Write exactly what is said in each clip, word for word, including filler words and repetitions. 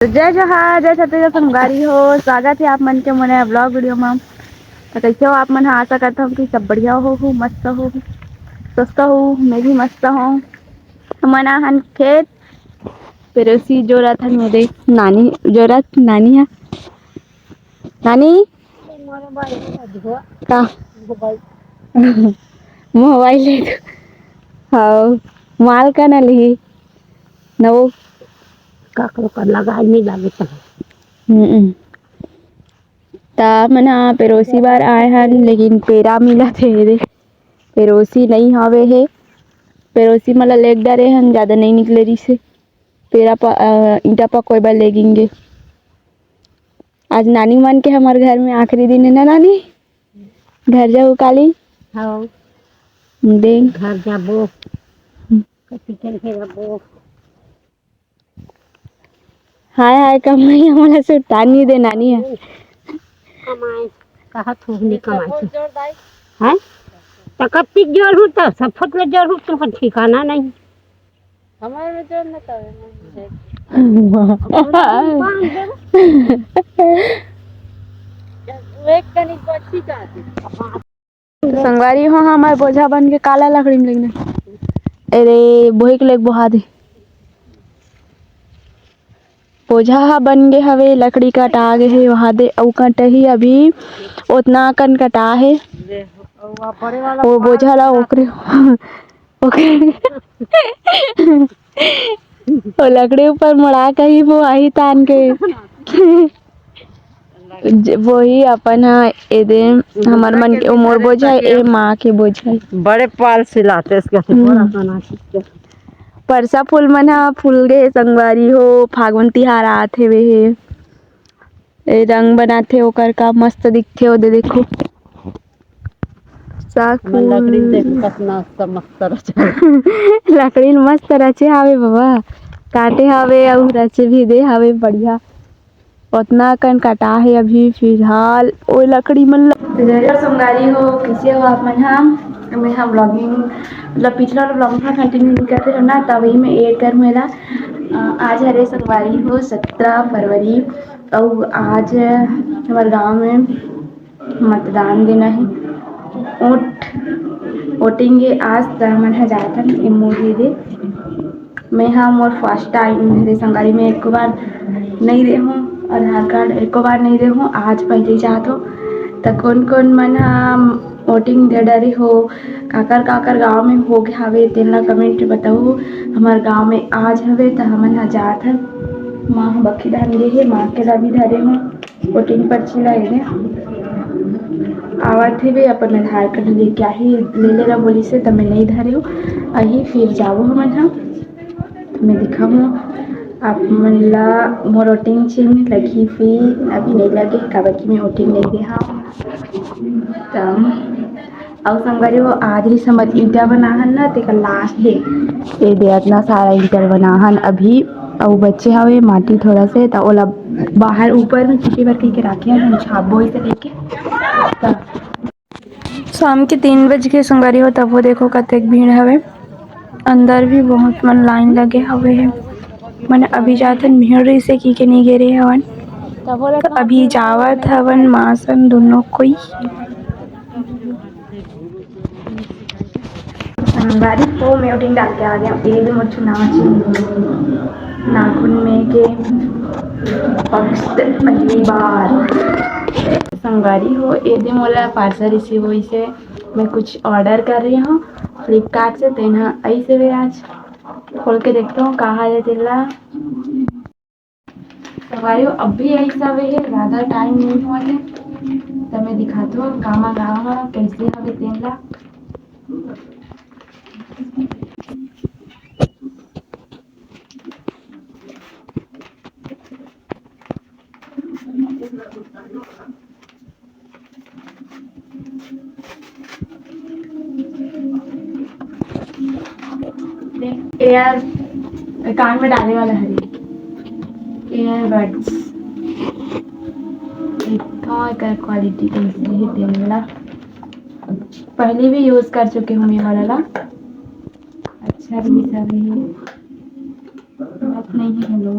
तो जय जोहार, जय छत्तीसगढ़ संगवारी हो, स्वागत हे आप मन के मोर नया vlog video म। तो कइसे हो आप मन ह? आशा करत हव कि सब बढ़िया होहू, मस्त होहू, स्वस्थ होहू। मैं भी मस्त हव। हमन आहन खेत, पेरोसी जोरत हन, मेरे नानी जोरत, नानी ह, नानी का mobile ले तो, हव, माल का ना लिही, नवो काकरो कर लगाए नहीं लागे त। हम्म। त मन ह पेरोसी बर आए हन, लेकिन पेरा मिलत हे रे, पेरोसी नई हवे हे। पेरोसी मन ल लेग डरे हन, जादा नई निकले रिहिसे। पेरा प-, अ, ईंटा पकोए बर लेगिन गे। आज नानी मन के हमर घर में आखिरी दिन हे ना नानी? घर जाहू काली? हव। देख। घर जाबो। हम्म। कति कन के जाबो। हाय हाय कमाई हमला सुरता नई दे नानी ह। कमाए, कहा थोहनी कमाए। हैं? त कब तक जोर हूँ त सब फट में जोर हूँ तुमका ठिकाना नहीं। हमारे में जोर न तवे, मैं देख। अपन बांध देबो। एक कनी बची जाती। संगवारी हो, हमर बोझा बन के काला लकड़ी में लेगना। अरे, बोही के लेग बोहा दे। बोझा ह बन गे हवे, लकड़ी कटा गे हे, वहा दे, अउ कटही अभी ओतना कन कटा हे। वो बोझा ला ओकरे, ओकरे, वो लकड़ी ऊपर मोड़ा कही वो आही तान के। ज-, वही अपन ह एदे हमर मन के, ओ मोर बोझा, ए माँ के बोझा। बड़े पाल से लाते इसके हम्म। बड़ा खाना खींचते। परसा फूल मन ह फूल गे संगवारी हो, फागुन तिहार आत हेवे हे। ए रंग बनाथे ओकर का मस्त दिखथे, ओदे देखो। साग हमर लकड़ी फूल। देख कतना मस्त रचे। लकड़ी मस्त रचे हावे बाबा, काटे हावे अउ रचे भी दे हावे बढ़िया। ओतना अकन कटा हे अभी फिलहाल ओ लकड़ी मन ल। तो जय जोहार संगवारी हो, कइसे हो आप मन ह? मैं ह vlogging, मतलब पिछला vlog में continue नई करते हो ना, तभी मैं add कर मेरा। अ, आज हरे संगवारी हो सत्रह फरवरी, अउ आज हमर गांव में मतदान दिन हे, वोट, voting हे आज, त हमन ह जात हन ए मोदी दे। मैं ह मोर first time हरे संगवारी, मैं एको बार नई दे हूँ, आधार कार्ड एको बार नई दे हूँ, आज पहली जात हूँ। त कोन कोन मन ह voting दे डरे हो, काकर काकर गांव में हो गे हावे, तेन ला comment में बताहू। हमर गांव में आज हवे, त हमन ह जात हन। माँ ह बखी डाल गे हे, माँ के ला भी धरे हूँ। Voting पर्ची ला एदे आवत हेवे, अपन आधार कार्ड लेके आही, ले ले ला बोलिस हे, त मैं नई धरेंव। अही फिर जाबो हमन ह, त मैं दिखाहूँ आप मन ला। मोर voting चिन्ह लगही फिर अभी नई लगे, काबर कि मैं voting नई दे हव। त अउ संगवारी हो, आज ही हमर ईंटा बनाहन ना, तेकर last हे। एदे अतना सारा ईंटा बनाहन अभी, अउ बचे हवे माटी थोड़ा से, त ओला बाहर ऊपर में चिपे बर कहिके राखे हन, हम छापबो इसे लेके। त शाम के तीन बज के संगवारी हो, तब वो देखो कतेक भीड़ हवे। अंदर भी बहुत मन line लगे हवे हे। मन अभी जाथन, भीड़ रहिसे कहिके नई गे रहे हवन। त अभी जावत हवन माँ सन दोनों कोई। संगवारी हो, मैं voting डाल के आ गया। ये भी मोर चुनाव चिन्ह नाखून में के पक्ष पहली बार। संगवारी हो, ये दे मोला parcel receive होइस हे। मैं कुछ order करे हव Flipkart से, तेन ह आइस हे आज। खोल के देखत हव का हे तेला। संगवारी हो, अभी आइस हवे हे, ज्यादा time नई होवत हे, त मैं दिखात हव का मंगाए हव, कइसे हवे तेन ला। Ear, कान में डाले वाला हरे, earbuds। देखो एकर quality कइसे हे तेन ला। पहले भी use कर चुके हूँ ये वाला ला। अच्छा भी सब हे। बात नहीं है, hello।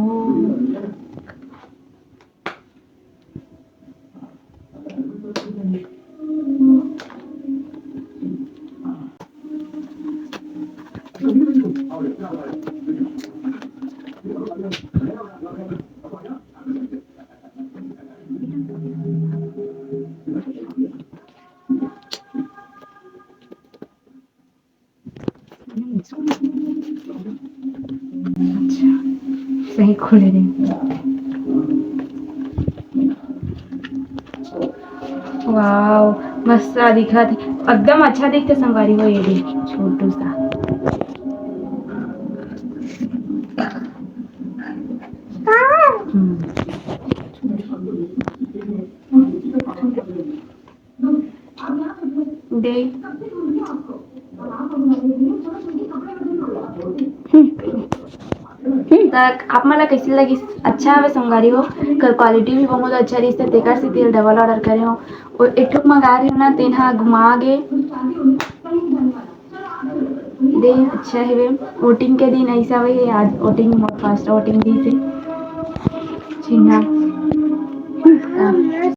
नहीं खुले नहीं। वाओ, मस्त दिखत हे, एकदम अच्छा दिखथे संगवारी हो। ये दे छोटू सा। हम्म। दे। हम्म। हम्म, त आप मन ला कइसे लगिस? अच्छा हवे संगवारी हो, एकर क्वालिटी भी बहुत अच्छा रहिस, तेकर सेती एला डबल ऑर्डर करे हो। अउ एक ठो मंगा रहे हो ना, तेन ह घुमा गे। दे, अच्छा हवे। वोटिंग के दिन ऐसा हवे, आज वोटिंग, मोर फर्स्ट वोटिंग दिस हे। चिन्हा।